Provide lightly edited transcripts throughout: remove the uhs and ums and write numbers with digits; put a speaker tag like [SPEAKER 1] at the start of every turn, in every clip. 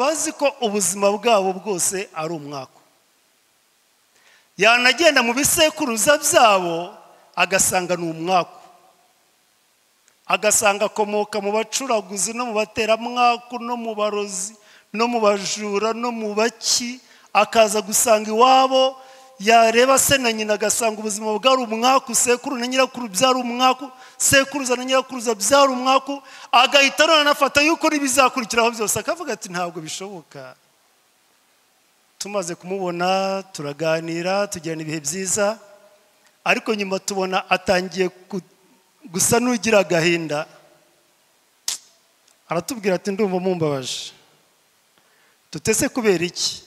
[SPEAKER 1] bazi ko ubuzima bwabo bwose ari umwako. Yanagenda mu bisekuruza byabo agasanga ni umwako, agasanga akomoka mu bacuraguzi no mu bateramwako no mu barozi no mu bajura no mu baki, akaza gusanga iwabo, yareba se na nyina agasanga ubuzima bwari umwaku, sekuru na nyirakuru byari umwaku, sekuruza na nyirakuruza byari umwaku, agahita anafata yuko n'ibizakurikiraho byose akavuga ati ntabwo bishoboka. Tumaze kumubona turaganira, tugirana ibihe byiza, ariko nyuma tubona atangiye gusa n'ugira agahinda. Aratubwira ati ndumva mumbabaje. Tutese kubera iki?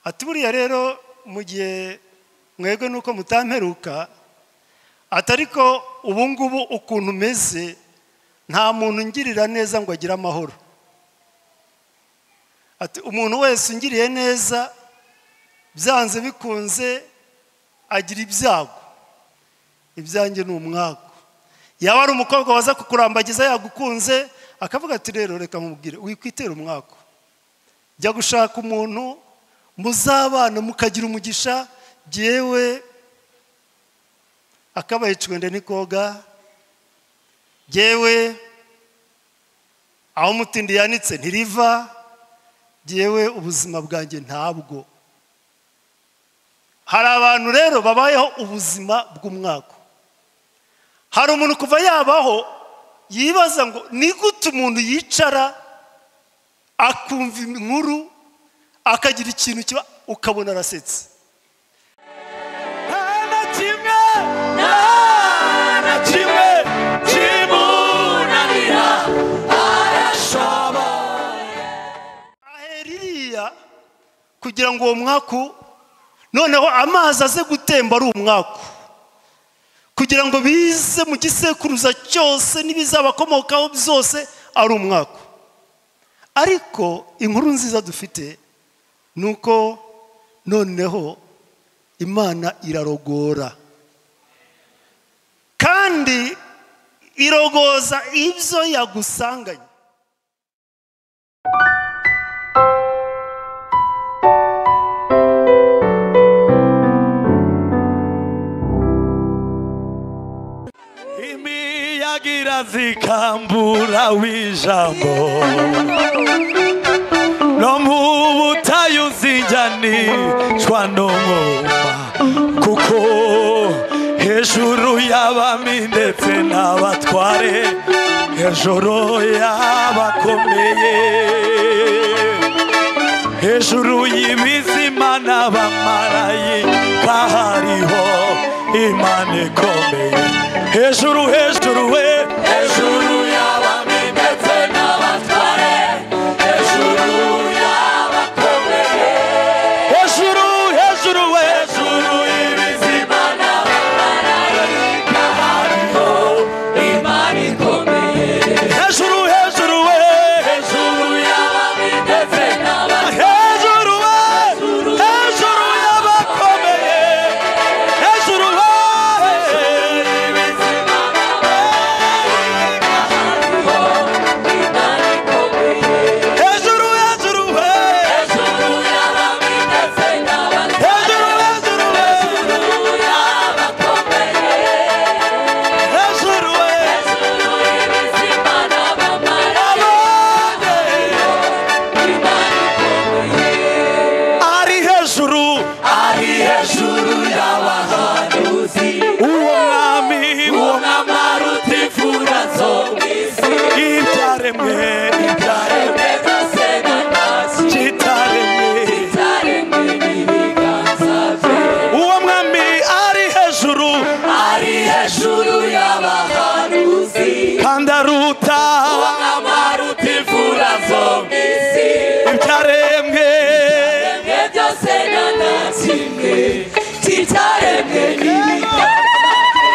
[SPEAKER 1] Ati buriya rero mu gihe mwebwe nuko mutamperuka, ati ariko ubu ngubu ukuntu meze nta muntu ungirira neza ngo agire amahoro. Ati umuntu wese ungiriye neza byanze bikunze agira ibyago, ibyanjye ni umwaku. Yaba ari umukobwa waza kukurambagiza yagukunze akavuga ati rero reka mubwire wikwitera umwaku, jya gushaka umuntu muzabana mukagira umugisha. Jyewe akabaye icwende nikoga, jyewe aho umutindi yanitse ntiriva, jyewe ubuzima bwanjye ntabwo. Hari abantu rero babayeho ubuzima bw'umwako. Hari umuntu kuva yabaho yibaza ngo ni gute umuntu yicara akumva inkuru akagira ikintu kiba ukabona arasetse.
[SPEAKER 2] Nta kimwe, nta kimwe kimunanira, arashoboye.
[SPEAKER 1] Ahera iriya kugira ngo uwo mwaku noneho amazi aze gutemba ari umwaku, kugira ngo bize mu gisekuruza cyose n'ibizabakomokaho byose ari umwaku. Ariko inkuru nziza dufite nuko noneho Imana irarogora, kandi irogoza ibyo yagusanganye.
[SPEAKER 2] Imiyaga irazikambura w'ijambo, no mu butayu nzijyanishwa n'umwuma, kuko hejuru y'abami ndetse n'abatware, hejuru y'abakomeye, hejuru y'ibizima n'abamarayika hariho Imana ikomeye. Hejuru hejuru we, hejuru y'abami ndetse n'abatware, hejuru y'abakomeye, hejuru hejuru we, hejuru y'ibizima n'abamarayika hariho Imana ikomeye. Hejuru hejuru we, hejuru y'abami ndetse n'abatware, hejuru we, hejuru y'abakomeye, hejuru we, hejuru hejuru we, hejuru y'abami ndetse n'abatware, hejuru hejuru we, hejuru y'abakomeye, hejuru we, hejuru y'ibizima n'abamarayika Imana ikomeye. Ari hejuru, ari hejuru y'abahanuzi, uwo mwami, uwo mwami aruta imfura zo mu isi, ibyaremwe, ibyaremwe byose n'amaso, kitaremwe, kitaremwe n'ibiganza bye. Uwo mwami ari hejuru, ari hejuru y'abahanuzi, kandi aruta, uwo mwami aruta imfura zo mu isi, ibyaremwe, ibyaremwe byose na kimwe, kitaremwe n'ibiganza bye.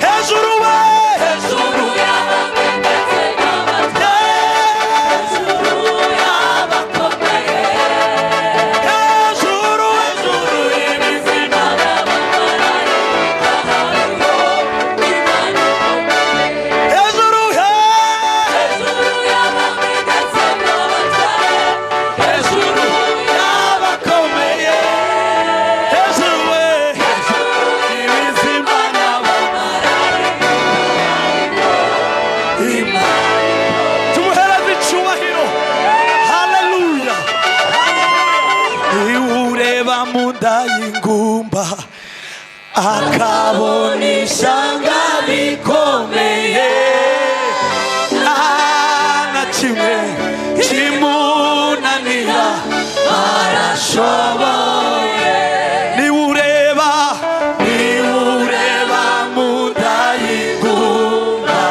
[SPEAKER 2] Hejuru we, hejuru y'abami ndetse n'abatware, hejuru y'abakomeye, hejuru hejuru y'ibizima n'abamarayika hariho Imana ikomeye. Hejuru hejuru y'abami ndetse n'abatware, Tumuhereze icyubahiro. Haleluya. Ureba mu nda y'ingumba akabona ishyanga rikomeye, nta na kimwe kimunanira, arashoboye. Niwureba mu nda y'ingumba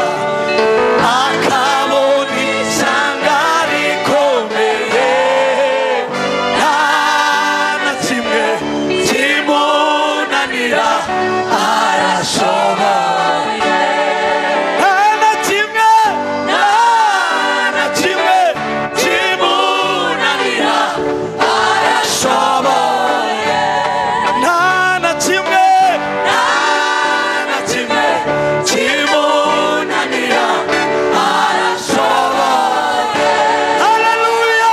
[SPEAKER 2] akabona ishyanga rikomeye, nta na kimwe kimunanira, arashoboye. Nta na kimwe, nta na kimwe kimunanira, arashoboye. Nta na kimwe, nta na kimwe kimunanira, arashoboye. Haleluya.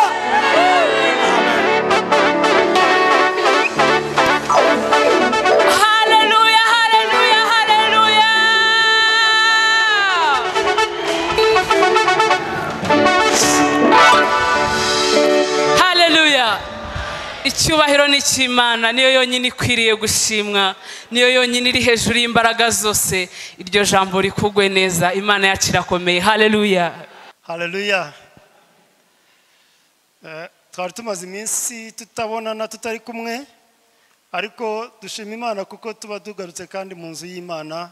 [SPEAKER 3] Haleluya, haleluya, haleluya. Haleluya. Icyubahiro ni icy'Imana, niyo yonyine ikwiriye gushimwa, niyo yonyine iri hejuru y'imbaraga zose. Iryo jambo rikugwe neza, Imana yacu irakomeye. Haleluya.
[SPEAKER 1] Haleluya. Twari tumaze iminsi tutabonana, tutari kumwe, ariko dushima Imana kuko tuba tugarutse kandi mu nzu y'Imana,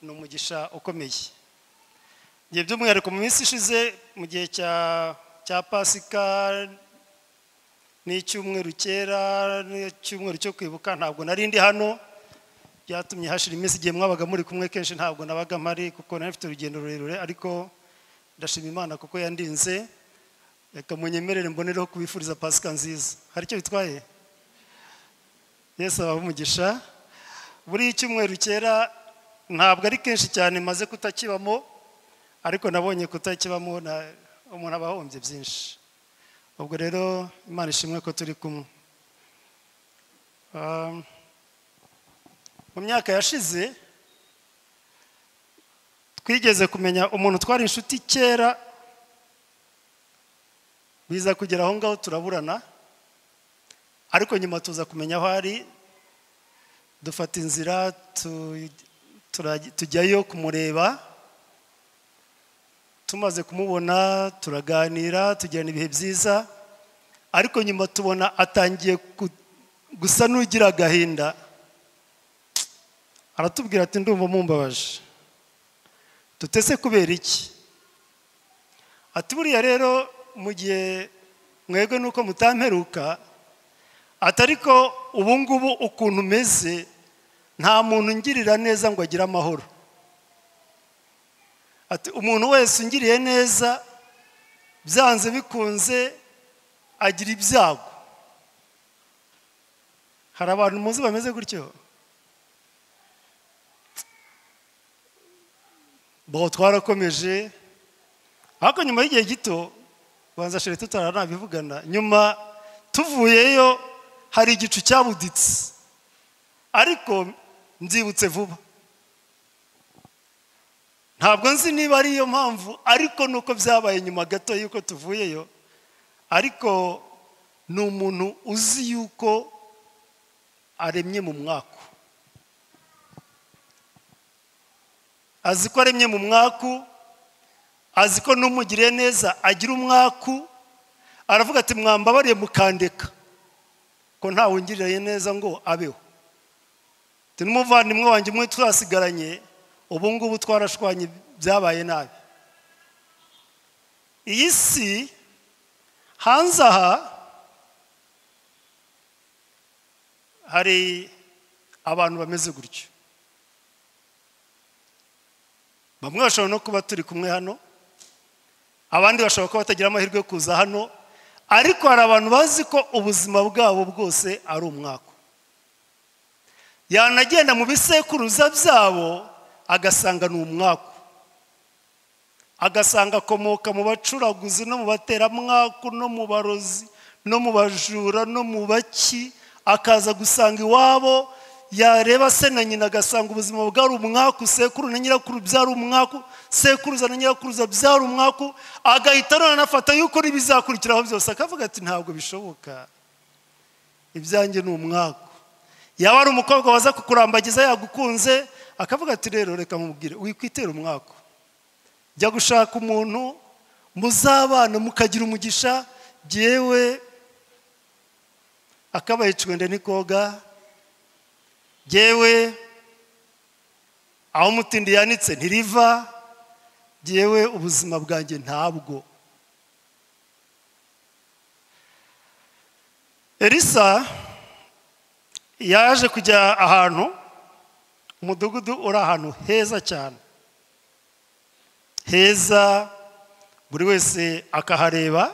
[SPEAKER 1] ni umugisha ukomeye. Ngiye by'umwihariko mu minsi ishize, mu gihe cya Pasika n'icyumweru cyera n'icyumweru cyo kwibuka, ntabwo nari ndi hano. Byatumye hashira iminsi, igihe mwabaga muri kumwe kenshi ntabwo nabaga mpari kuko nari mfite urugendo rurerure, ariko ndashima Imana kuko yandinze. Reka munyemerere mbonereho kubifuriza Pasika nziza. Hari icyo bitwaye? Yesu abahe umugisha. Buri icyumweru cyera ntabwo ari kenshi cyane maze kutakibamo, ariko nabonye kutakibamo umuntu aba ahombye byinshi. Ubwo rero Imana ishimwe ko turi kumwe. Mu myaka yashize twigeze kumenya umuntu twari inshuti kera, biza kugera aho ngaho turaburana, ariko nyuma tuza kumenya aho ari, dufata inzira tujyayo kumureba. Tumaze kumubona turaganira, tugirana ibihe byiza, ariko nyuma tubona atangiye gusa n'ugira agahinda. Aratubwira ati ndumva mumbabaje. Tutese kubera iki? Ati buriya rero mu gihe mwebwe nuko mutamperuka, ati ariko ubu ngubu ukuntu meze nta muntu ungirira neza ngo agire amahoro. Ati umuntu wese ungiriye neza byanze bikunze agira ibyago. Hari abantu muzi bameze gutyo? Bo twarakomeje, ariko nyuma y'igihe gito banza shere tutaranabivugana, nyuma tuvuyeyo hari igicu cyabuditse, ariko nzibutse vuba. Ntabwo nzi niba ari iyo mpamvu, ariko nuko byabaye nyuma gato yuko tuvuyeyo. Ariko ni umuntu uzi yuko aremye mu mwaku, azi ko aremye mu mwaku, azi ko n'umugiriye neza agira umwaku. Aravuga ati mwambabariye mukandeka ko ntawe ungiriye neza ngo abeho. Ati n'umuvandimwe wanjye umwe twasigaranye, ubu ngubu twarashwanye, byabaye nabi. Iyi si hanze aha hari abantu bameze gutyo. Bamwe bashobora no kuba turi kumwe hano, abandi bashobora kuba batagira amahirwe yo kuza hano, ariko hari abantu bazi ko ubuzima bwabo bwose ari umwako. Yanagenda mu bisekuruza byabo agasanga ni umwako, agasanga akomoka mu bacuraguzi no mu bateramwaku no mu barozi no mu bajura no mu baki, akaza gusanga iwabo, Yareba se na nyina agasanga ubuzima bwari umwaku, sekuru na nyirakuru byari umwaku, sekuruza na nyirakuruza byari umwaku, agahita anafata yuko n'ibizakurikiraho byose akavuga ati ntabwo bishoboka, ibyanjye ni umwaku. Yaba ari umukobwa waza kukurambagiza yagukunze, akavuga ati rero reka mubwire, wikwitera umwaku, jya gushaka umuntu muzabana mukagira umugisha. Jyewe akabaye icwende ntikoga, jyewe aho umutindi yanitse ntiriva, jyewe ubuzima bwanjye ntabwo. Elisa yaje kujya ahantu, umudugudu uri ahantu heza cyane, heza buri wese akahareba.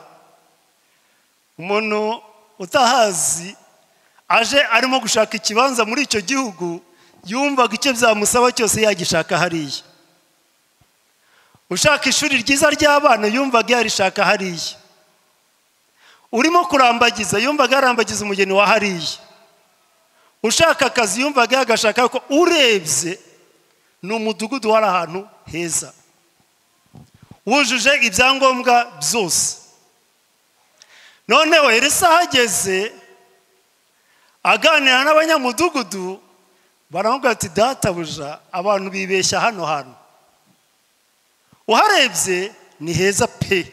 [SPEAKER 1] Umuntu utahazi aje arimo gushaka ikibanza muri icyo gihugu, yumvaga icyo byamusaba cyose yagishaka hariya. Ushaka ishuri ryiza ry'abana yumvaga yarishaka hariya. Urimo kurambagiza yumvaga yarambagiza umugeni wa hariya. Ushaka akazi yumvaga yagashaka, ko urebye ni umudugudu wari ahantu heza, wujuje ibyangombwa byose. Noneho Elisa ahageze aganira n'abanyamudugudu, baramubwira ati databuja, abantu bibeshya hano hantu, uharebye ni heza pe,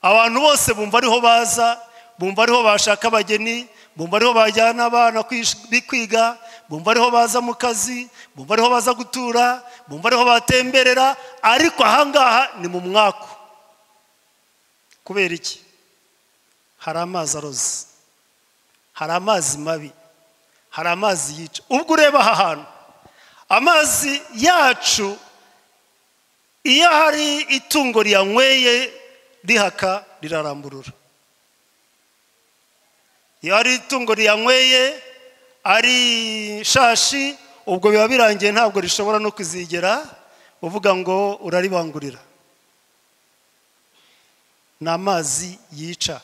[SPEAKER 1] abantu bose bumva ariho baza, bumva ariho bashaka abageni, bumva ariho bajyana abana kwiga, bumva ariho baza mu kazi, bumva ariho baza gutura, bumva ariho batemberera, ariko ahangaha ni mu mwaku. Kubera iki? Hari amazi aroze, hari amazi mabi, hari amazi yica. Ubwo ureba aha hantu, amazi yacu iyo hari itungo riyanyweye rihaka riraramburura, iyo hari itungo riyanyweye ari shashi, ubwo biba birangiye, ntabwo rishobora no kuzigera uvuga ngo uraribangurira. Ni amazi yica.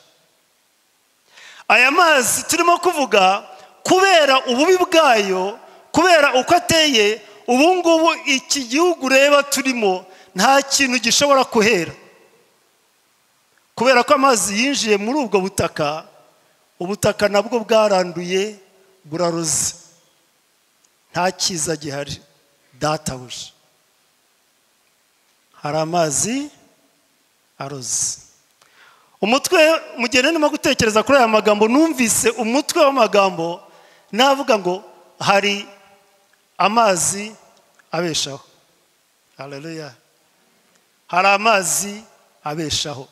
[SPEAKER 1] Aya mazi turimo kuvuga, kubera ububi bwayo, kubera uko ateye, ubu ngubu iki gihugu ureba turimo nta kintu gishobora kuhera, kubera ko amazi yinjiye muri ubwo butaka, ubutaka nabwo bwaranduye, buraroze, nta cyiza gihari. Databuja, hari amazi aroze. Umutwe, mu gihe ndimo gutekereza kuri aya magambo, numvise umutwe w'amagambo navuga ngo hari amazi abeshaho. Haleluya! Hari amazi abeshaho.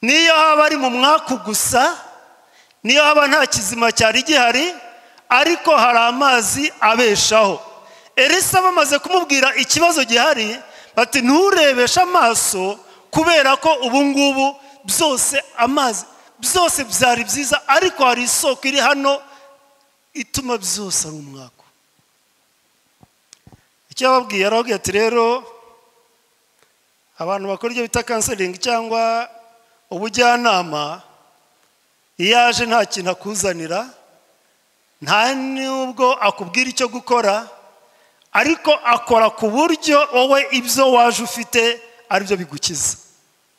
[SPEAKER 1] Niyo haba ari mu mwaku gusa, niyo haba nta kizima cyari gihari, ariko hari amazi abeshaho. Elisa bamaze kumubwira ikibazo gihari, bati nturebeshe amaso, kubera ko ubu ngubu byose amazi byose byari byiza, ariko hari isoko iri hano ituma byose ari umwaku. Icyo yababwiye, yarababwiye ati rero abantu bakora ibyo bita counseling cyangwa ubujyanama, iyo aje nta kintu akuzanira, nta nubwo akubwira icyo gukora, ariko akora ku buryo wowe ibyo waje ufite aribyo bigukiza.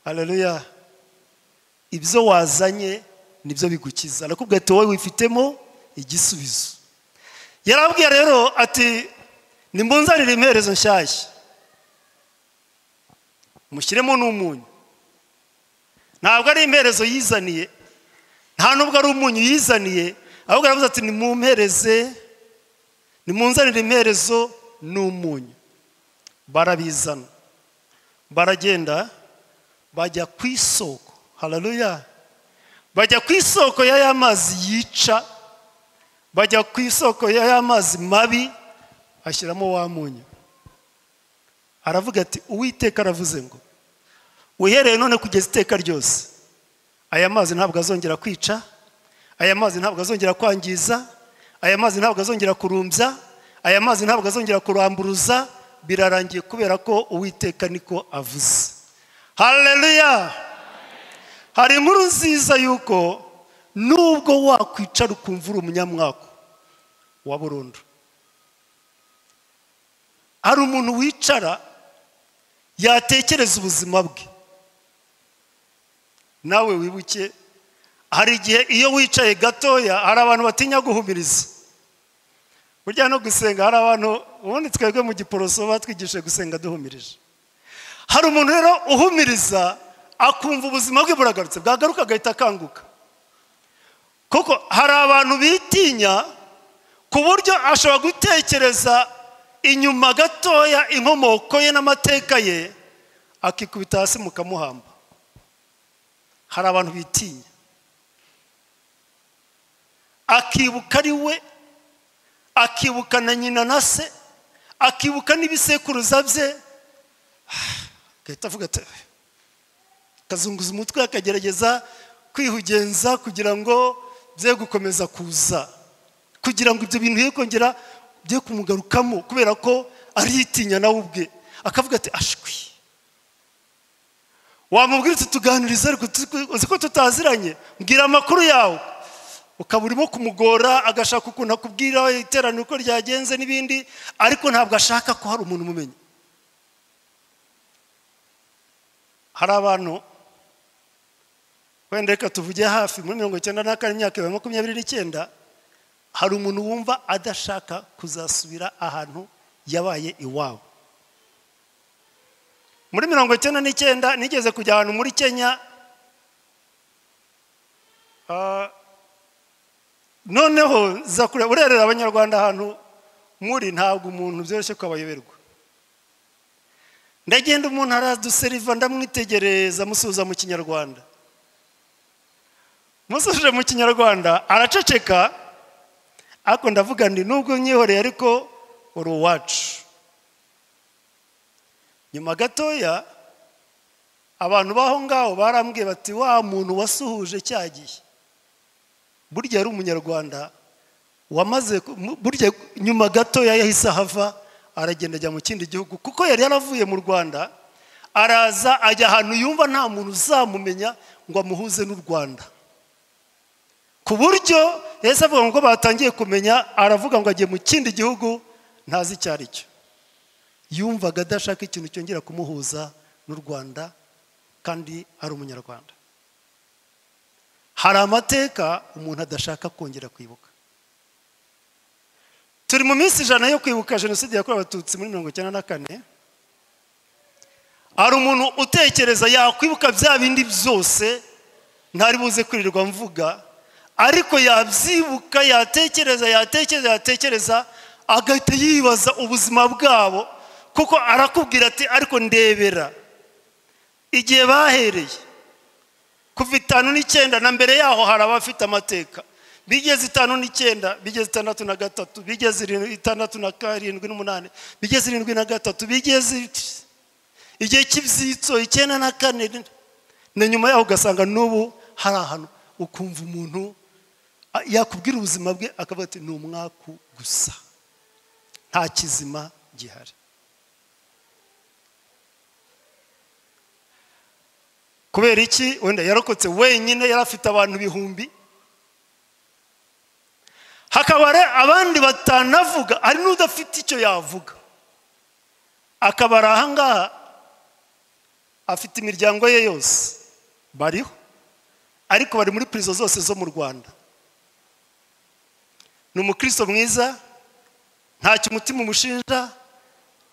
[SPEAKER 1] Haleluya! Ibyo wazanye nibyo bigukiza. Arakubwira ati wowe wifitemo igisubizo. Yarabwiye rero ati nimunzanire imperezo nshyashya, mushyiremo n'umunyu. Ntabwo ari imperezo yizaniye, nta nubwo ari umunyu yizaniye, ahubwo aravuze ati nimumpereze, nimunzanire imperezo n'umunyu. Barabizana, baragenda bajya ku isoko. Haleluya! Bajya ku isoko ya mazi yica, bajya ku isoko ya mazi mabi, ashyiramo wa munyu. Aravuga ati Uwiteka aravuze ngo uhereye none kugeza iteka ryose, aya mazi ntabwo azongera kwica, aya mazi ntabwo azongera kwangiza, aya mazi ntabwo azongera kurumbya, aya mazi ntabwo azongera kuramburuza, birarangiye kubera ko Uwiteka niko avuze. Haleluya! Hari inkuru nziza yuko nubwo wakwicara ukumva uri umunyamwaku, Wa burundu. Hari umuntu wicara yatekereza ubuzima bwe. Nawe wibuke, hari igihe iyo wicaye gatoya, hari abantu batinya guhumiriza. Burya no gusenga hari abantu, ubundi twebwe mu Giporoso batwigishije gusenga duhumirije. Hari umuntu rero uhumiriza akumva ubuzima bwe buragarutse, bwagaruka agahita akanguka. Kuko hari abantu bitinya ku buryo ashobora gutekereza inyuma gatoya inkomoko ye n'amateka ye, akikubita hasi mukamuhamba. Hari abantu bitinya, akibuka ari we, akibuka na nyina na se, akibuka n'ibisekuruza bye, agahita avuga ati, akazunguza umutwe, akagerageza kwihugenza kugira ngo bye gukomeza kuza, kugira ngo ibyo bintu ye kongera bye kumugarukamo, kubera ko aritinya nawe ubwe, akavuga ati ashwi. Wamubwira uti tuganiriza ariko uzi ko tutaziranye, mbwira amakuru yawe, ukaba urimo kumugora, agashaka ukuntu akubwira iteraniro uko ryagenze n'ibindi, ariko ntabwo ashaka ko hari umuntu umumenya. Hari abantu wenda reka tuvuge hafi muri 94, imyaka ya 29, hari umuntu wumva adashaka kuzasubira ahantu yabaye iwabo. Muri 99 nigeze kujya ahantu muri Kenya, noneho za kure urerera Abanyarwanda ahantu muri, ntabwo umuntu byoroshye ko abayoberwa. Ndagenda umuntu araduseriva, ndamwitegereza, musuhuza mu Kinyarwanda. Musuhuje mu Kinyarwanda araceceka, ariko ndavuga nti nubwo nyihoreye ariko uri uwacu. Nyuma gatoya abantu baho ngaho barambwiye bati wa muntu wasuhuje cyagiye, burya yari Umunyarwanda wamaze, burya nyuma gatoya yahise ahava aragenda ajya mu kindi gihugu, kuko yari yaravuye mu Rwanda, araza ajya ahantu yumva nta muntu uzamumenya ngo amuhuze n'u Rwanda, ku buryo yahise avuga ngo batangiye kumenya, aravuga ngo agiye mu kindi gihugu ntazi icyo ari cyo. Yumvaga adashaka ikintu cyongera kumuhuza n'u Rwanda kandi ari Umunyarwanda. Hari amateka umuntu adashaka kongera kwibuka. Turi mu minsi 100 yo kwibuka jenoside yakorewe Abatutsi muri 1994. Hari umuntu utekereza yakwibuka bya bindi byose ntari buze kwirirwa mvuga, ariko yabyibuka, yatekereza, yatekereza, yatekereza, agahita yibaza ubuzima bwabo, kuko arakubwira ati ariko ndebera igihe bahereye kuva 59 na mbere yaho hari abafite amateka, bigeze 59, bigeze 63, bigeze 67 n'umunani, bigeze 73, bigeze igihe cy'ibyitso 94, na nyuma yaho ugasanga n'ubu hari ahantu ukumva umuntu yakubwira ubuzima bwe akavuga ati ni umwaku gusa, nta kizima gihari. Kubera iki? Wenda yarokotse wenyine, yari afite abantu ibihumbi, hakaba abandi batanavuga, hari n'udafite icyo yavuga, akaba ari ahangaha afite imiryango ye yose bariho, ariko bari muri prison zose zo mu Rwanda. Ni umukristo mwiza, ntacyo umutima umushinja,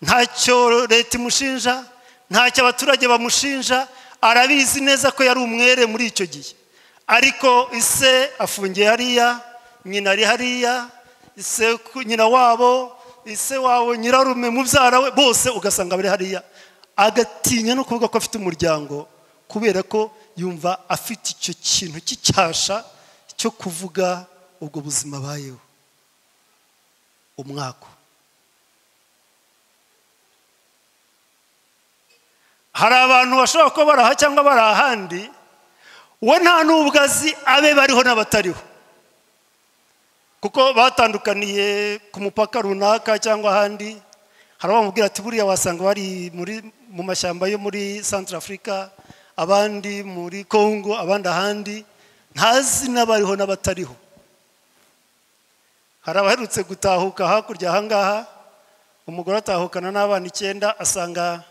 [SPEAKER 1] ntacyo leta imushinja, ntacyo abaturage bamushinja, arabizi neza ko yari umwere muri icyo gihe. Ariko ise afungiye hariya, nyina ari hariya, ise nyina wabo, ise wabo nyirarume, mubyara we, bose ugasanga bari hariya. Agatinya no kuvuga ko afite umuryango, kubera ko yumva afite icyo kintu cy'icyasha cyo kuvuga ubwo buzima bayeho. Umwako. Hari abantu bashobora kuba baraha cyangwa bari ahandi, we nta nubwo azi abe bariho n'abatariho, kuko batandukaniye ku mupaka runaka cyangwa ahandi. Hari abamubwira ati buriya wasanga bari mu mashyamba yo muri Central Africa, abandi muri Congo, abandi ahandi, ntazi n'abariho n'abatariho. Hari abaherutse gutahuka hakurya ahangaha, umugore atahukana n'abana 9, asanga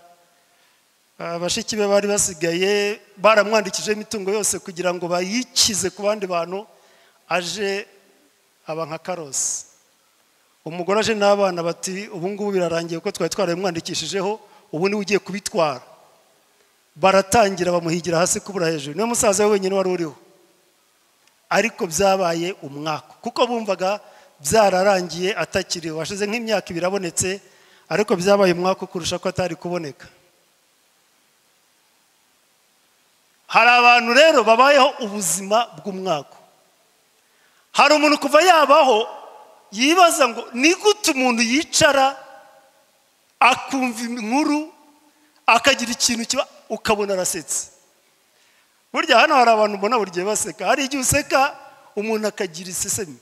[SPEAKER 1] bashiki be bari basigaye baramwandikije imitungo yose kugira ngo bayikize ku bandi bantu, aje aba nka karosi. Umugore aje n'abana bati ubu ngubu birarangiye kuko twari twarabimwandikishijeho, ubu niwe ugiye kubitwara. Baratangira bamuhigira hasi kubura hejuru, niwe musaza we wenyine wari uriho. Ariko byabaye umwaka kuko bumvaga byararangiye atakiriho, hashize nk'imyaka 2 abonetse, ariko byabaye umwaka kurusha ko atari kuboneka. Hari abantu rero babayeho ubuzima bw'umwaka. Hari umuntu kuva yabaho yibaza ngo ni gute umuntu yicara akumva inkuru akagira ikintu kiba ukabona arasetse. Burya hano hari abantu mbona buri gihe baseka, hari igihe useka umuntu akagira isesemi,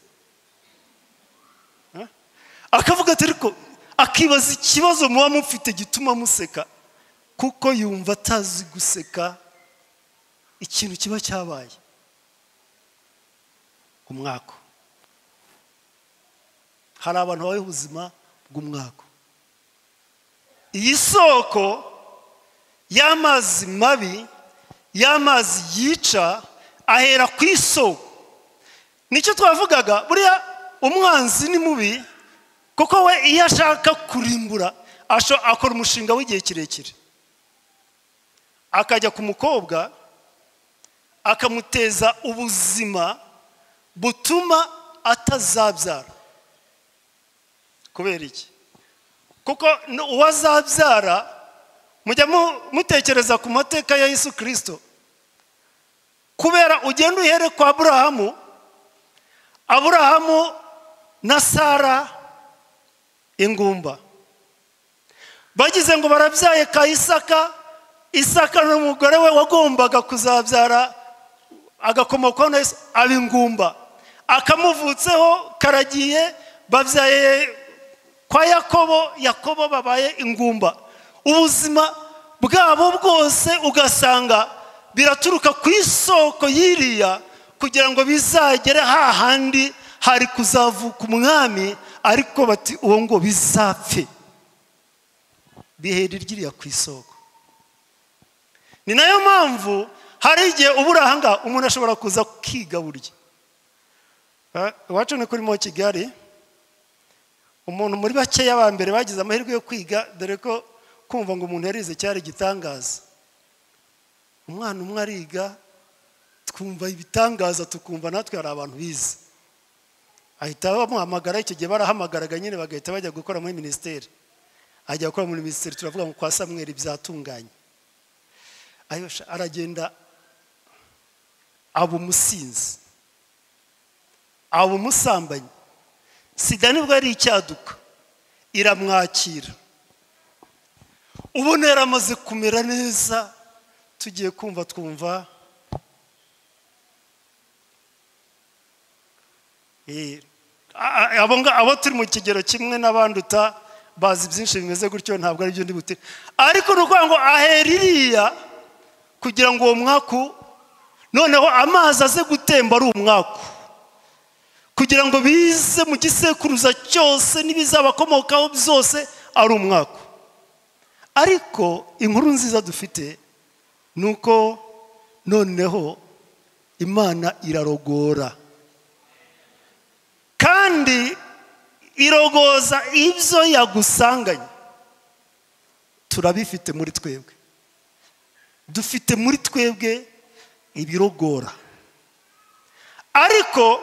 [SPEAKER 1] akavuga ati ariko, akibaza ikibazo muba mufite gituma museka, kuko yumva atazi guseka ikintu kiba cyabaye umwaka. Hari abantu babayeho ubuzima bw'umwaka. Iyi soko y'amazi mabi, y'amazi yica, ahera ku isoko. Nicyo twavugaga, buriya umwanzi ni mubi kuko we iyo ashaka kurimbura akora umushinga w'igihe kirekire, akajya ku mukobwa akamuteza ubuzima butuma atazabyara. Kubera iki? Kuko uwazabyara, mujya mutekereza ku mateka ya Yesu Kristo, kubera ugenda uhere kwa Aburahamu, Aburahamu na Sara ingumba bagize ngo barabyaye ka Isaka, Isaka n'umugore we wagombaga kuzabyara agakomokwaho na Yesu aba ingumba, akamuvutseho karagiye, babyaye kwa Yakobo, Yakobo babaye ingumba. Ubuzima bwabo bwose ugasanga biraturuka ku isoko yiriya, kugira ngo bizagere hahandi hari kuzavuka umwami, ariko bati uwo ngo bizapfe. Bihera iryiriya ku isoko. Ni nayo mpamvu hari igihe ubura ahanga umuntu ashobora kuza kwiga burya. Iwacu ni kuri mo Kigali, umuntu muri bakeya ba mbere bagize amahirwe yo kwiga, dore ko kumva ngo umuntu yarize cyari igitangaza. Umwana umwe ariga, twumva ibitangaza, tukumva natwe hari abantu bize. Ahita bamuhamagara, icyo gihe barahamagaraga nyine bagahita bajya gukora muri ministeri. Ajya gukora muri ministeri, turavuga ngo kwa Samuel byatunganye. Ayosha aragenda aba umusinzi, aba umusambanyi. Sida nibwo ari icyaduka, iramwakira. Ubona yaramaze kumera neza, tugiye kumva twumva abo turi mu kigero kimwe n'abanduta bazi byinshi bimeze gutyo, ntabwo ari byo ndi bute. Ariko ni ukuvuga ngo ahera iriya kugira ngo uwo mwaku noneho amazi aze gutemba ari umwaku, kugira ngo bize mu gisekuruza cyose n'ibizabakomokaho byose ari umwaku. Ariko inkuru nziza dufite nuko noneho Imana irarogora, kandi irogoza ibyo yagusanganye. Turabifite muri twebwe, dufite muri twebwe ibirogora, ariko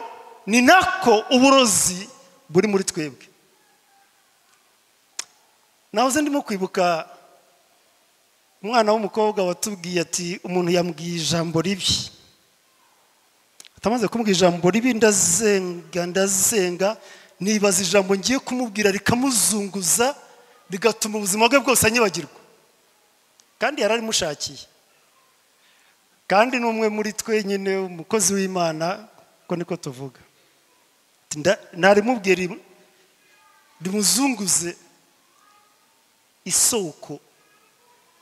[SPEAKER 1] ni nako uburozi buri muri twebwe. Nahoze ndimo kwibuka umwana w'umukobwa watubwiye ati umuntu yambwiye ijambo ribi, atamaze kumubwira ijambo ribi ndazenga nibaza ijambo ngiye kumubwira rikamuzunguza rigatuma ubuzima bwe bwose anyibagirwa. Kandi yararimushakiye, kandi n'umwe muri twe nyine umukozi w'Imana, ko niko tuvuga, narimubwira rimuzunguze isoko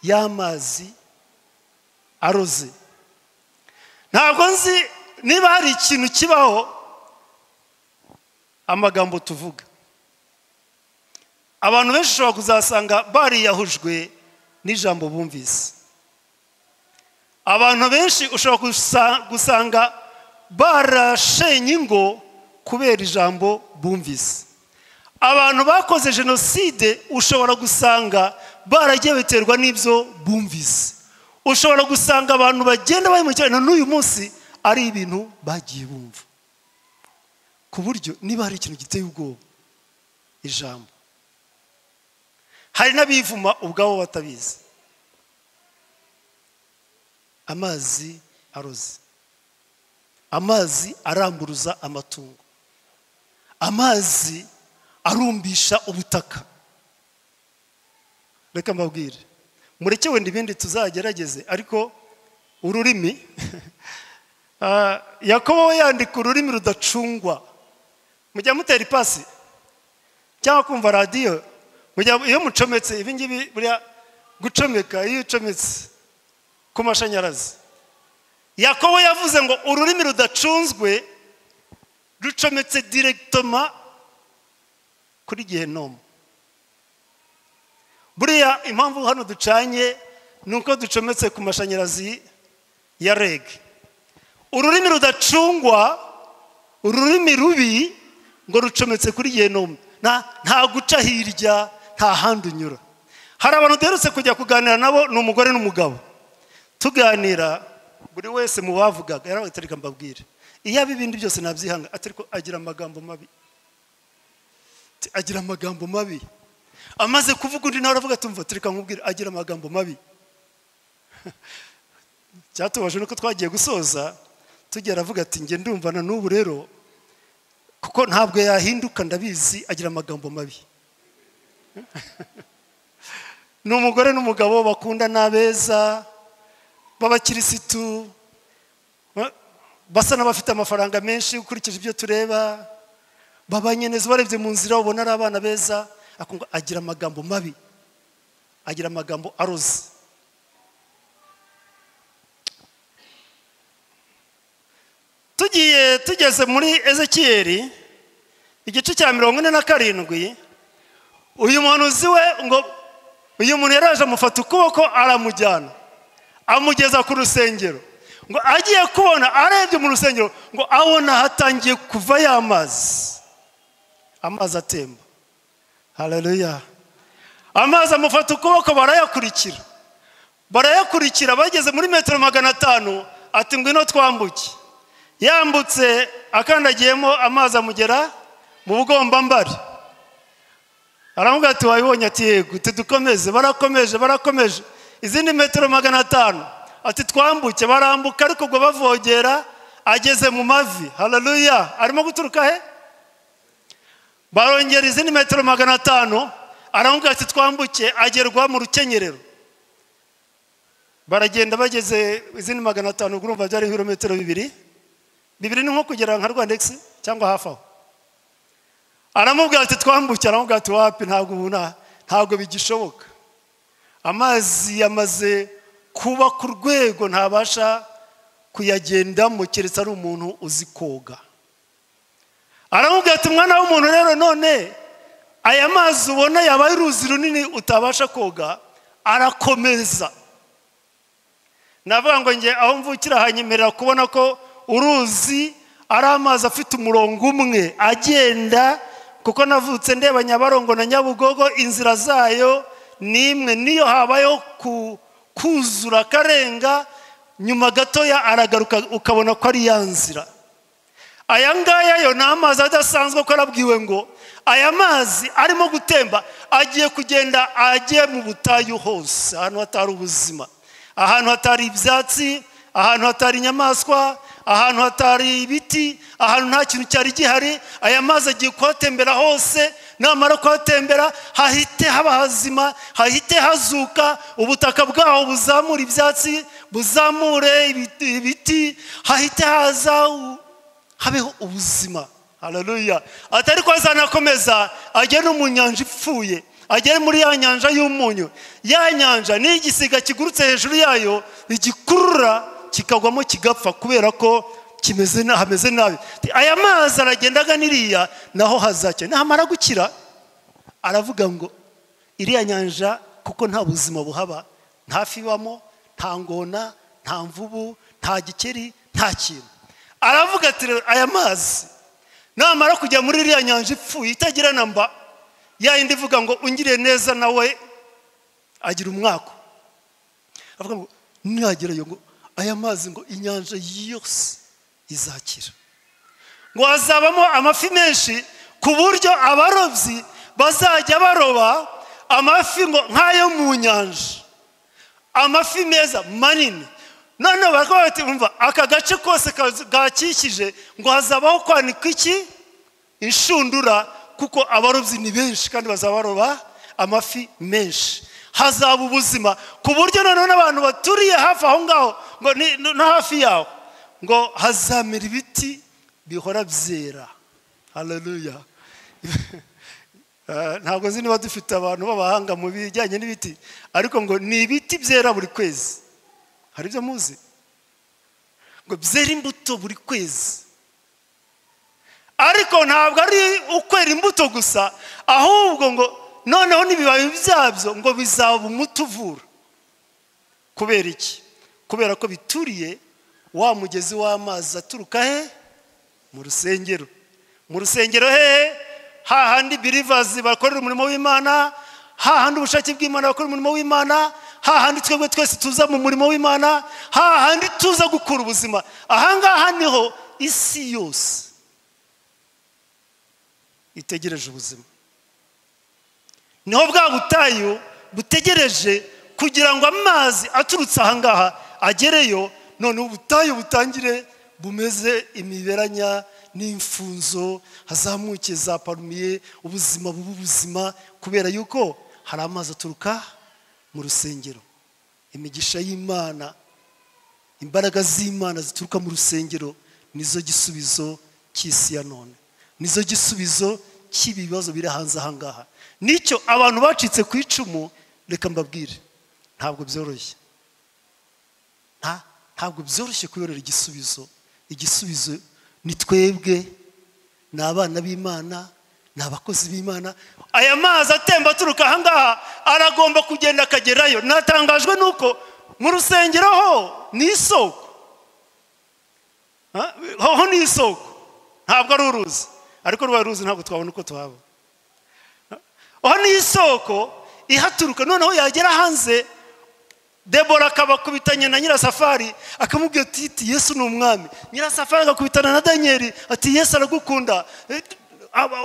[SPEAKER 1] y'amazi aroze. Ntabwo nzi niba hari ikintu kibaho Amagambo tuvuga, abantu benshi ushobora kuzasanga bariyahujwe n'ijambo bumvise. Abantu benshi ushobora gusanga barashenye ingo kubera ijambo bumvise. Abantu bakoze jenoside ushobora gusanga baragiye biterwa n'ibyo bumvise. Ushobora gusanga abantu bagenda bahemukirana n'uyu munsi ari ibintu bagiye bumva. Ku buryo niba hari ikintu giteye ubwoba, ijambo. Hari n'abivuma ubwabo batabizi. Amazi aroze, amazi aramburuza amatungo, amazi arumbisha ubutaka. Reka mbabwire, mureke wenda ibindi tuzagerageze, ariko ururimi Yakobo yandika ururimi rudacungwa. Mujya mutera ipasi cyangwa kumva radiyo, iyo mucometse ibi ngibi, buriya gucomeka, iyo ucometse ku mashanyarazi. Yakobo yavuze ngo ururimi rudacunzwe rucometse directement kuri gehinomu. Buriya impamvu hano ducanye nuko ducometse ku mashanyarazi ya REG. Ururimi rudacungwa, ururimi rubi ngo rucometse kuri gehinomu, nta guca hirya, nta handi unyura. Hari abantu duherutse kujya kuganira nabo, ni umugore n'umugabo. Tuganira, buri wese mu bavugaga yaravuga, reka mbabwire, iyo ibindi byose nabyihanga, ariko agira amagambo mabi, agira amagambo mabi. Amaze kuvuga undi nawe aravuga, tumva tureka nkubwire, agira amagambo mabi. Cyatubaje nuko twagiye gusoza tugera avuga ati nge ndumva na n'ubu rero kuko ntabwo yahinduka, ndabizi agira amagambo mabi. Ni umugore n'umugabo bakundana beza, b'abakirisitu, basa n'abafite amafaranga menshi ukurikije ibyo tureba, babanye neza, ubarebye mu nzira ubona ari abana beza, akunga agira amagambo mabi, agira amagambo aroze. Tugiye tugeze muri Ezekiyeli igice cya 47, uyu muhanuzi we ngo uyu muntu yaraje amufata ukuboko aramujyana, amugeza ku rusengero. Ngo agiye kubona, arebye mu rusengero, ngo abona hatangiye kuva y'amazi, amazi atemba. Haleluya. Amazi amufata ukuboko, barayakurikira, barayakurikira, bageze muri metero 500, ati ngwino twambuke. Yambutse akandagiyemo, amazi amugera mu bugombambari. Aramubwira ati wabibonye? Ati yego. Tudukomeze. Barakomeje, barakomeje izindi metero 500, ati twambuke. Barambuka, ariko ubwo bavogera ageze mu mavi. Haleluya. Arimo guturuka he? Barongera izindi metero 500, aramubwira ati twambuke, agerwa mu rukenyerero. Baragenda bageze izindi 500, urumva byari ibirometero 2 2 ni nko kugera nka Rwandex cyangwa hafi aho. Aramubwira ati twambuke, aramubwira ati wapi, ntabwo ubona, ntabwo bigishoboka. Amazi yamaze kuba ku rwego ntabasha kuyagendamo keretse ari umuntu uzi koga. Aramubwira ati mwana w'umuntu rero, none aya mazi ubona yabaye uruzi runini utabasha koga, arakomeza. Navuga ngo nge aho mvukira hanyemerera kubona ko uruzi ari amazi afite umurongo umwe agenda, kuko navutse ndeba Nyabarongo na Nyabugogo, inzira zayo ni imwe. Niyo habayeho kuzura karenga, nyuma gatoya aragaruka ukabona ko ari ya nzira. Aya ngaya yo ni amazi adasanzwe, ko arabwiwe ngo aya mazi arimo gutemba agiye kugenda agiye mu butayu hose, ahantu hatari ubuzima, ahantu hatari ibyatsi, ahantu hatari inyamaswa, ahantu hatari ibiti, ahantu nta kintu cyari gihari. Aya mazi agiye kuhatembera hose, namara kuhatembera hahite haba hazima, hahite hazuka, ubutaka bwaho buzamura ibyatsi, buzamure ibiti, hahite haza habeho ubuzima. Haleluya. Atari ko azanakomeza agere no mu nyanja ipfuye, agere muri ya nyanja y'umunyu. Ya nyanja ni igisiga kigurutse hejuru yayo, igikurura kikagwamo kigapfa, kubera ko kimeze hameze nabi. Aya mazi aragenda agana iriya naho hazakira. Namara gukira aravuga ngo iriya nyanja kuko nta buzima buhaba, nta fi ibamo, nta ngona, nta mvubu, nta gikeri, nta kintu. Aravuga ati aya mazi namara kujya muri iriya nyanja ipfuye itagira namba, ya yindi ivuga ngo ungiriye neza nawe agira umwako. Avuga ngo nagerayo ngo aya mazi ngo inyanja yose izakira, ngo hazabamo amafi menshi ku buryo abarobyi bazajya baroba amafi ngo nk'ayo mu nyanja, amafi meza manini. Noneho baravuga bati umva aka gace kose gakikije ngo hazabaho kwanika iki inshundura, kuko abarobyi ni benshi kandi bazabaroba amafi menshi. Hazaba ubuzima ku buryo noneho n'abantu baturiye hafi aho ngaho ngo no hafi yaho ngo hazamera ibiti bihora byera. Haleluya. Ntabwo nzi niba dufite abantu b'abahanga mu bijyanye n'ibiti, ariko ngo ni ibiti byera buri kwezi. Hari ibyo muzi ngo byera imbuto buri kwezi, ariko ntabwo ari ukwera imbuto gusa, ahubwo ngo noneho n'ibibabi byabyo ngo bizaba umuti uvura. Kubera iki? Kubera ko bituriye wa mugezi w'amazi aturuka he? Mu rusengero. Mu rusengero hehe? Hahandi believers bakorera umurimo w'Imana, hahandi ubushake bw'Imana bakorera umurimo w'Imana, hahandi twebwe twese tuza mu murimo w'Imana, hahandi tuza gukura ubuzima. Ahangaha niho isi yose itegereje ubuzima, niho bwa butayu butegereje kugira ngo amazi aturutse ahangaha agereyo, none ubutayu butangire bumeze imiberanya n'imfunzo, hazamuke za parumiye, ubuzima bubu buzima, kubera yuko hari amazi aturuka mu rusengero. Imigisha y'Imana, imbaraga z'Imana zituruka mu rusengero nizo gisubizo cy'isi ya none, nizo gisubizo cy'ibibazo biri hanze ahangaha. Nicyo abantu bacitse ku icumu, reka mbabwire, ntabwo byoroshye. Ntabwo byoroshye kuyorera igisubizo. Igisubizo ni twebwe, ni abana b'Imana, ni abakozi b'Imana. Aya mazi atemba aturuka ahangaha aragomba kugenda akagerayo. Natangajwe nuko mu rusengero ho ni isoko, ho ni isoko, ntabwo ari uruzi, ariko rubaye uruzi ntabwo twabona uko tuhaba. Ho ni isoko ihaturuka, noneho yagera hanze Debora akabakubitanye na Nyirasafari akamubwira ati Yesu ni umwami. Nyirasafari agakubitana na Danieli ati Yesu aragukunda.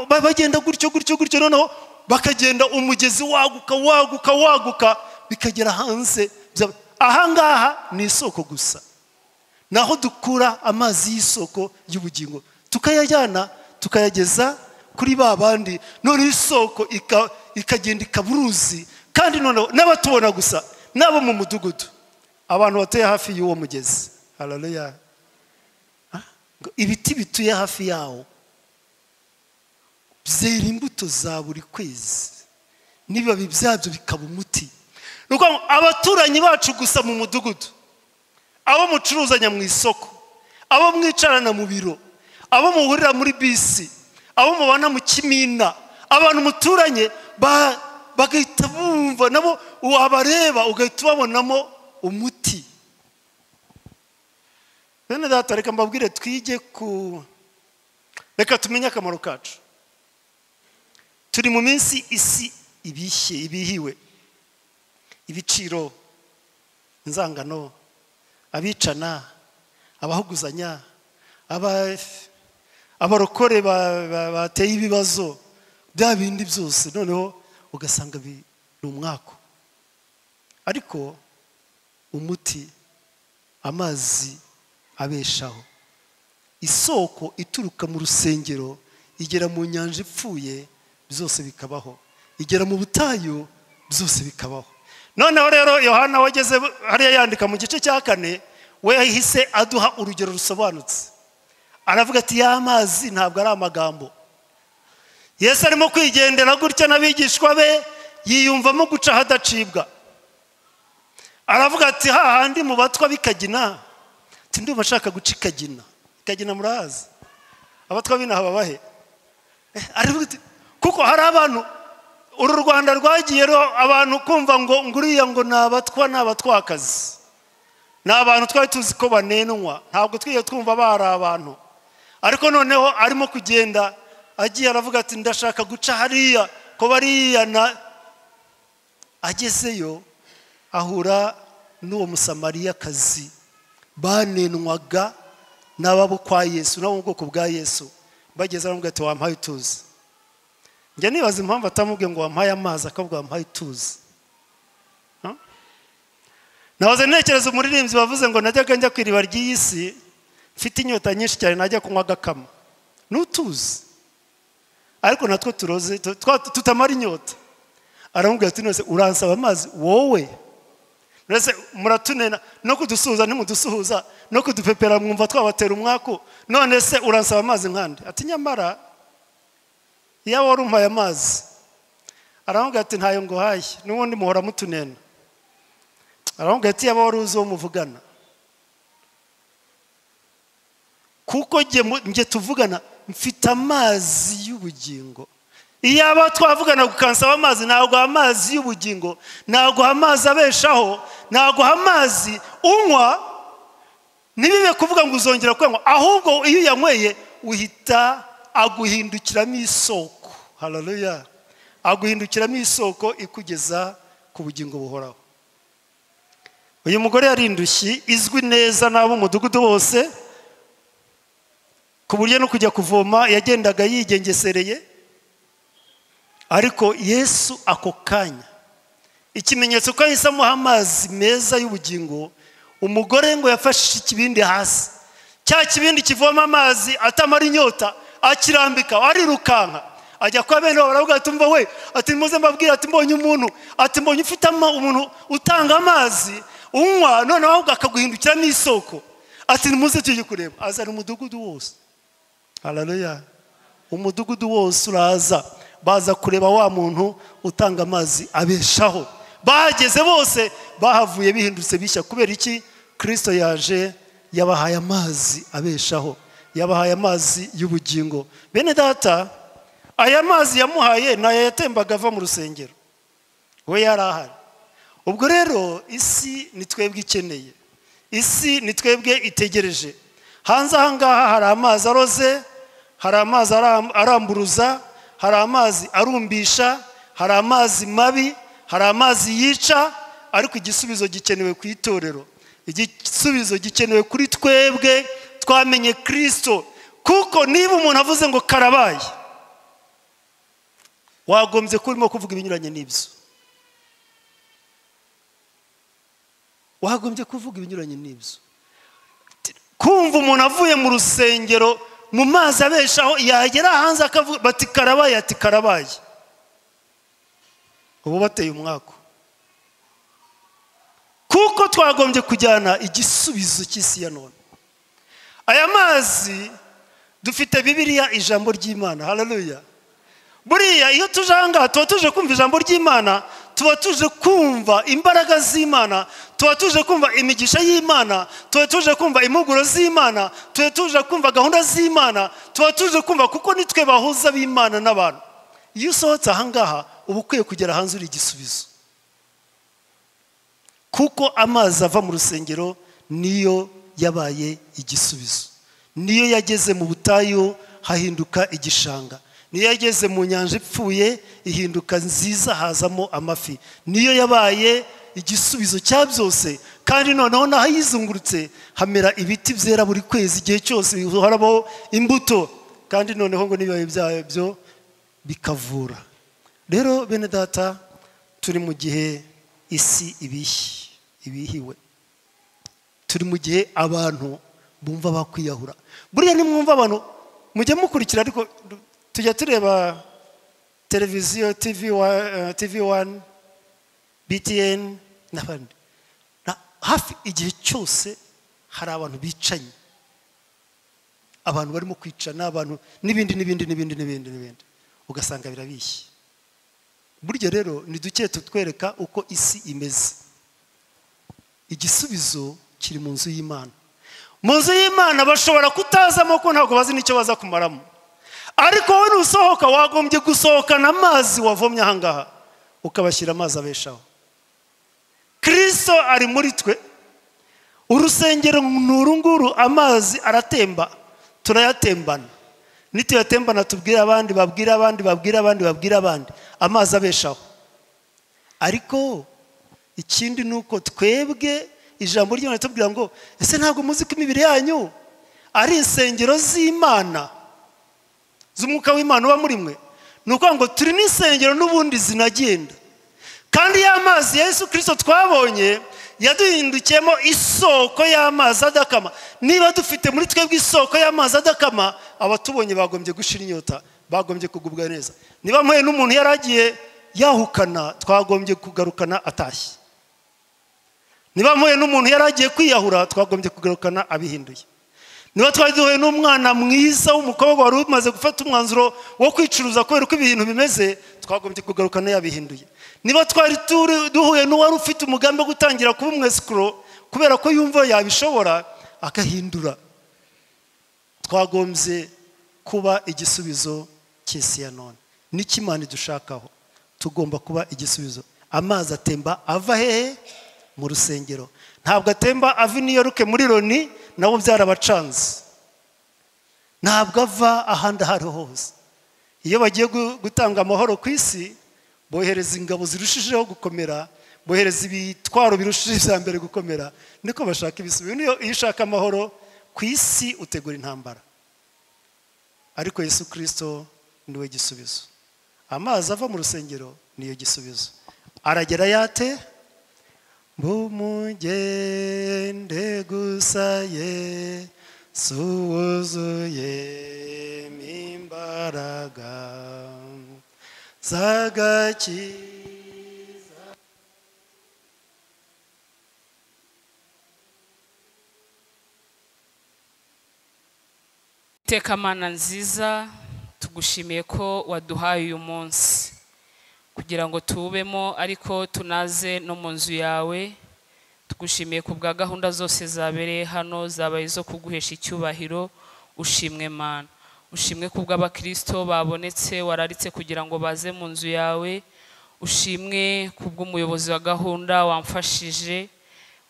[SPEAKER 1] Bagenda gutyo gutyo gutyo, noneho bakagenda umugezi waguka waguka waguka bikagera hanze. Ahangaha ni isoko gusa, naho dukura amazi y'isoko y'ubugingo tukayajyana tukayageza kuri ba bandi, none isoko ikagenda ikaburuzi. Kandi noneho n'abatubona gusa nabo mu mudugudu, abantu batuye hafi y'uwo mugezi. Haleluya. Ibiti bituye hafi yawo byera imbuto za buri kwezi, n'ibibabi byabyo bikaba umuti. Nuko abaturanyi bacu gusa mu mudugudu, abo mucuruzanya mu isoko, abo mwicarana mu biro, abo muhurira muri bisi, abo mubana mu kimina, abantu muturanye bagahita bumva nabo wabareba ugahita ubabonamo umuti. Bene data, reka mbabwire, twige ku reka tumenye akamaro kacu. Turi mu minsi isi ibishye, ibihiwe, ibiciro, inzangano, abicana, abahuguzanya, abarokore bateye ibibazo, bya bindi byose, noneho ugasanga ni umwako. Ariko umuti, amazi abeshaho, isoko ituruka mu rusengero igera mu nyanja ipfuye, byose bikabaho, igera mu butayu, byose bikabaho. Noneho rero Yohana wageze hariya yandika mu gice cya 4, we yahise aduha urugero rusobanutse. Aravuga ati ya mazi ntabwo ari amagambo. Yesu arimo kwigendera gutya n'abigishwa be, yiyumvamo guca hadacibwa. Aravuga ati hahandi mu batwa bikagina, ati ndumva nshaka guca ikagina. Kagina murahazi, abatwa b'inaha babahe? Kuko hari abantu uru Rwanda rwagiye abantu kumva ngo nguriya ngo ni abatwa n'abatwakazi, ni abantu twari tuzi ko banenwa, ntabwo twiye twumva bari abantu. Ariko noneho arimo kugenda agiye aravuga ati ndashaka guca hariya ko bariya na agezeyo ahura n'uwo Musamariyakazi banenwaga n'ababo kwa Yesu n'abo mu bwoko bwa Yesu. Bageze aramubwira ati wampaye utuzi. Njya nibaza impamvu atamubwiye ngo wampaye amazi, akavuga wampaye utuzi. Nahoze ntekereza umuririmbyi bavuze ngo najyaga njya ku iriba ry'iyi si mfite inyota nyinshi cyane, najya kunywa agakama n'utuzi, ariko natwo turoze tutamara inyota. Aramubwira ati none uransaba amazi wowe? None muratunena no kudusuhuza ntimudusuhuza, no kudupepera mwumva twabatera umwaku, none se uransaba amazi nkande? Ati nyamara iyo wari umpaye amazi. Aramubwira ati ntayo nguhaye, n'ubundi muhora mutunena. Aramubwira ati yaba wari uzi uwo muvugana, kuko njye tuvugana mfite amazi y'ubugingo. Iyaba twavugana ukansaba amazi, naguha amazi y'ubugingo, naguha amazi abeshaho, naguha amazi unywa ntibibe kuvuga ngo uzongera kuyanywa, ahubwo iyo uyanyweye uhita aguhindukiramo isoko. Haleluya! Aguhindukiramo isoko ikugeza ku bugingo buhoraho. Uyu mugore yari indushyi izwi neza n'abo mudugudu bose, ku buryo no kujya kuvoma yagendaga yigengesereye. Ariko Yesu ako kanya, ikimenyetso ko yahise amuha amazi meza y'ubugingo, umugore ngo yafashe ikibindi hasi, cya kibindi kivoma amazi atamara inyota, akirambika arirukanka ajya kwa bene baravuga ati umva we, ati muze mbabwira, ati mbonye umuntu, ati mbonye ufite umuntu utanga amazi unywa noneho ahubwo akaguhindukira n'isoko, ati muze tujye kureba. Azana umudugudu wose. Haleluya! Umudugudu wose uraza, baza kureba wa muntu utanga amazi abeshaho. Bageze bose bahavuye bihindutse bishya. Kubera iki? Kristo yaje yabahaye amazi abeshaho, yabahaye amazi y'ubugingo. Bene data, aya mazi yamuhaye nayo yatembaga ava mu rusengero, we yari ahari. Ubwo rero isi ni twebwe ikeneye, isi ni twebwe itegereje. Hanze aha ngaha hari amazi aroze, hari amazi aramburuza, hari amazi arumbisha, hari amazi mabi, hari amazi yica. Ariko igisubizo gikenewe ku itorero, igisubizo gikenewe kuri twebwe twamenye Kristo. Kuko niba umuntu avuze ngo karabaye, wagombye kurimo kuvuga ibinyuranye n'ibyo. Wagombye kuvuga ibinyuranye n'ibyo. Kumva umuntu avuye mu rusengero mu mazi abeshaho, yagera hanze akavuga bati karabaye, ati karabaye, ubu bateye umwako. Kuko twagombye kujyana igisubizo cy'isi ya none. Aya mazi dufite Bibiliya, ijambo ry'Imana. Haleluya! Buriya iyo tuje aha ngaha tuba tuje kumva ijambo ry'Imana, tuba tuje kumva imbaraga z'Imana, tuba tuje kumva imigisha y'Imana, tuba tuje kumva impuguro z'Imana, tuba tuje kumva gahunda z'Imana, tuba tuje kumva, kuko nitwe bahuza b'Imana n'abantu. Iyo usohotse aha ngaha uba ukwiye kugera hanze uri igisubizo, kuko amazi ava mu rusengero niyo yabaye igisubizo, niyo yageze mu butayu hahinduka igishanga, niyo yageze mu nyanja ipfuye ihinduka nziza hazamo amafi, niyo yabaye igisubizo cya byose. Kandi noneho n'ahayizungurutse hamera ibiti byera buri kwezi, igihe cyose bihoraho imbuto, kandi noneho ngo n'ibibabi byabyo bikavura. Rero bene data, turi mu gihe isi ibihiwe, turi mu gihe abantu bumva bakwiyahura. Buriya nimwumva abantu mujye mukurikira, ariko tujya tureba televiziyo TV1, BTN n'abandi, hafi igihe cyose hari abantu bicanye, abantu barimo kwicana, abantu n'ibindi n'ibindi n'ibindi n'ibindi n'ibindi, ugasanga birabishye. Burya rero ni duke tutwereka uko isi imeze. Igisubizo kiri mu nzu y'Imana. Mu nzu y'Imana bashobora Ntibazamo ko ntabwo bazi n'icyo baza kumaramo. Ariko wowe nusohoka wagombye gusohokana amazi wavomye ahangaha, ukabashyira amazi abeshaho. Kristo ari muri twe. Urusengero nurunguru, amazi aratemba, turayatembana. Nituyatembana tubwira abandi, babwira abandi, babwira abandi, babwira abandi, amazi abeshaho. Ariko ikindi nuko twebwe ijambo ry'Imana tubwira ngo ese ntabwo muzi ko imibiri yanyu ari insengero z'Imana, z'umwuka w'Imana uba muri mwe? Nuko ngo turi n'insengero n'ubundi zinagenda. Kandi ya mazi ya Yesu Kristo twabonye yaduhindukiyemo isoko y'amazi adakama. Niba dufite muri twebwe isoko y'amazi adakama, abatubonye bagombye gushira inyota, bagombye kugubwa neza. Niba mpuye n'umuntu yaragiye yahukana, twagombye kugarukana atashye. Niba mpuye n'umuntu yaragiye kwiyahura, twagombye kugarukana abihinduye. Niba twari duhuye n'umwana mwiza w'umukobwa wari umaze gufata umwanzuro wo kwicuruza kubera uko ibintu bimeze, twagombye kugarukana yabihinduye. Niba twari duhuye n'uwari ufite umugambi wo gutangira kuba umwesikoro kubera ko yumva yabishobora akahindura, twagombye kuba igisubizo cy'isi ya none. N'icyo Imana idushakaho, tugomba kuba igisubizo. Amazi atemba ava hehe? Mu rusengero. Ntabwo atemba ava i New York muri Loni, nabo byarabacanze. Ntabwo ava ahandi aho ariho hose. Iyo bagiye gutanga amahoro ku isi, bohereza ingabo zirushijeho gukomera, bohereza ibitwaro birushije ibya mbere gukomera, niko bashaka ibisubizo. Iyo ushaka amahoro ku isi utegura intambara. Ariko Yesu Kristo niwe gisubizo. Amazi ava mu rusengero niyo gisubizo. Aragera yate? Mbumugende gusa Yesu wuzuye imbaraga z'agakiza.
[SPEAKER 3] Iteka Mana nziza, tugushimiye ko waduhaye uyu munsi kugira ngo tubemo, ariko tunaze no mu nzu yawe. Tugushimiye ku bwa gahunda zose zabereye hano, zabaye zo kuguhesha icyubahiro. Ushimwe Mana, ushimwe ku bw'abakristo babonetse wararitse kugira ngo baze mu nzu yawe. Ushimwe ku bw'umuyobozi wa gahunda wamfashije.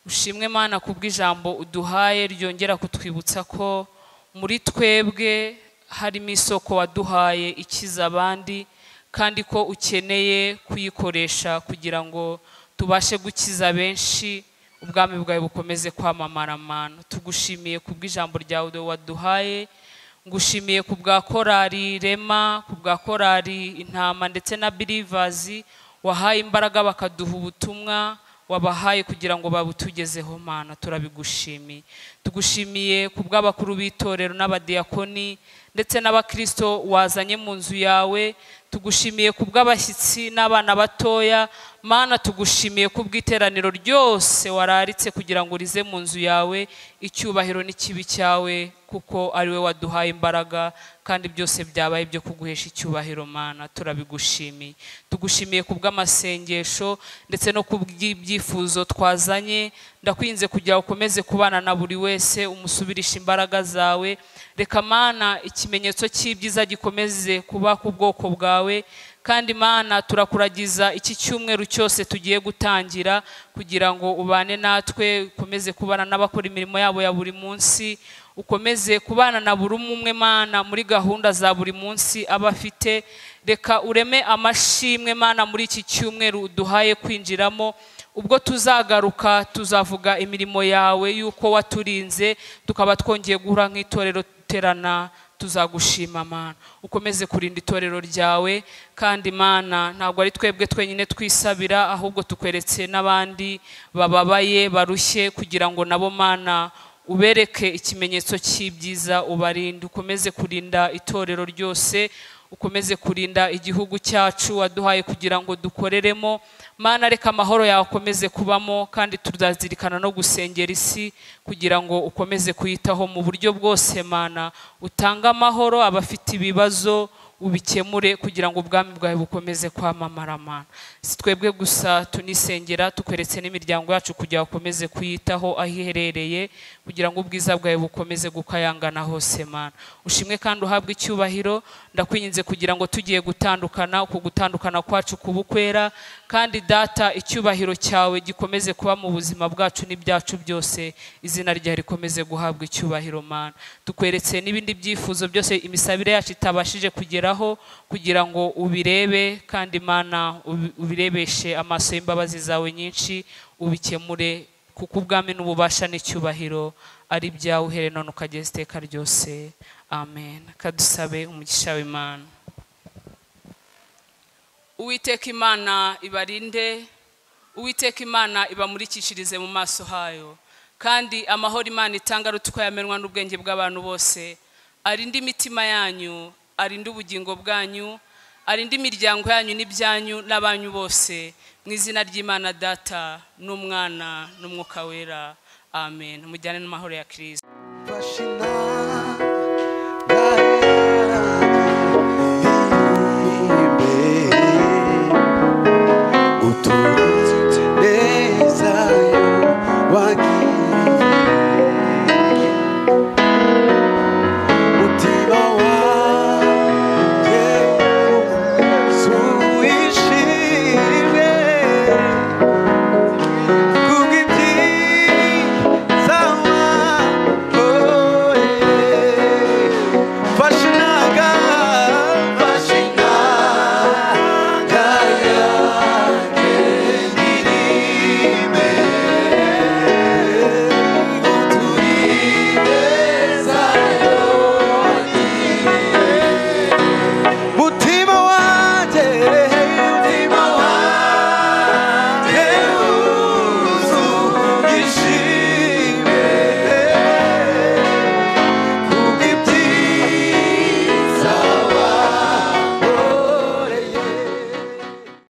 [SPEAKER 3] Ushimwe Mana ku bw'ijambo uduhaye ryongera kutwibutsa ko muri twebwe harimo isoko waduhaye ikiza abandi, kandi ko ukeneye kuyikoresha kugira ngo tubashe gukiza benshi, ubwami bwawe bukomeze kwamamara. Mana, tugushimiye ku bw'ijambo ryawe waduhaye. Ngushimiye ku bwa korali Rema, ku bwa korali Intama ndetse na Believers wahaye imbaraga bakaduha ubutumwa wabahaye kugira ngo babutugezeho. Mana, turabigushimiye. Tugushimiye ku bw'abakuru b'itorero n'abadiyakoni ndetse n'abakristo wazanye mu nzu yawe. Tugushimiye ku bw'abashyitsi n'abana batoya. Mana, tugushimiye ku bw'iteraniro ryose wararitse kugira ngo rize mu nzu yawe. Icyubahiro n'ikibi cyawe, kuko ari we waduhaye imbaraga, kandi byose byabaye byo kuguhesha icyubahiro. Mana, turabigushimiye. Tugushimiye ku bw'amasengesho ndetse no ku bw'ibyifuzo twazanye. Ndakwinze kugira ukomeze kubana na buri wese, umusubirisha imbaraga zawe. Reka Mana ikimenyetso cy'ibyiza gikomeze kuba ku bwoko bwawe. Kandi Mana, turakuragiza iki cyumweru cyose tugiye gutangira kugira ngo ubane natwe, ukomeze kubana n'abakora imirimo yabo ya buri munsi, ukomeze kubana na buri umwe Mana muri gahunda za buri munsi abafite. Reka ureme amashimwe Mana muri iki cyumweru uduhaye kwinjiramo. Ubwo tuzagaruka tuzavuga imirimo yawe yuko waturinze, tukaba twongeye guhura nk'itorero terana, tuzagushima Mana. Ukomeze kurinda itorero ryawe. Kandi Mana, ntabwo ari twebwe twenyine twisabira, ahubwo tukweretse n'abandi bababaye barushye, kugira ngo nabo Mana ubereke ikimenyetso cy'ibyiza, ubarinde. Ukomeze kurinda itorero ryose, ukomeze kurinda igihugu cyacu waduhaye kugira ngo dukoreremo. Mana, reka amahoro yawe akomeze kubamo, kandi tuzazirikana no gusengera isi kugira ngo ukomeze kuyitaho mu buryo bwose. Mana, utanga amahoro abafite ibibazo, Ubikemure kugira ngo ubwami bwawe bukomeze kwamamara Mana. Si twebwe gusa tunisengera, tukweretse n'imiryango yacu kugira ngo ukomeze kuyitaho aho iherereye, kugira ngo ubwiza bwawe bukomeze gukayangana hose Mana. Ushimwe kandi uhabwe icyubahiro. Ndakwinginze kugira ngo tugiye gutandukana, uku gutandukana kwacu kubukwera, kandi Data icyubahiro cyawe gikomeze kuba mu buzima bwacu n'ibyacu byose, izina ryawe rikomeze guhabwa icyubahiro Mana. Tukweretse n'ibindi byifuzo byose imisabire yacu itabashije kugeraho, kugira ngo ubirebe kandi Mana ubirebeshe amaso y'imbabazi zawe nyinshi, ubikemure, kuko ubwami n'ububasha n'icyubahiro ari ibyawe uhereye none ukageza iteka ryose. Amen. Kadusabe umugisha w'Imana. Uwiteka Imana ibarinde, Uwiteka Imana ibamurikishirize mu maso hayo, kandi amahoro Imana itanga aruta uko yamenwa n'ubwenge bw'abantu bose, arinde imitima yanyu, arinde ubugingo bwanyu, arinde imiryango yanyu n'ibyanyu n'abanyu bose, mu izina ry'Imana Data n'Umwana n'Umwuka Wera. Amen. Mujyane n'amahoro ya Kristo.
[SPEAKER 2] Fascina.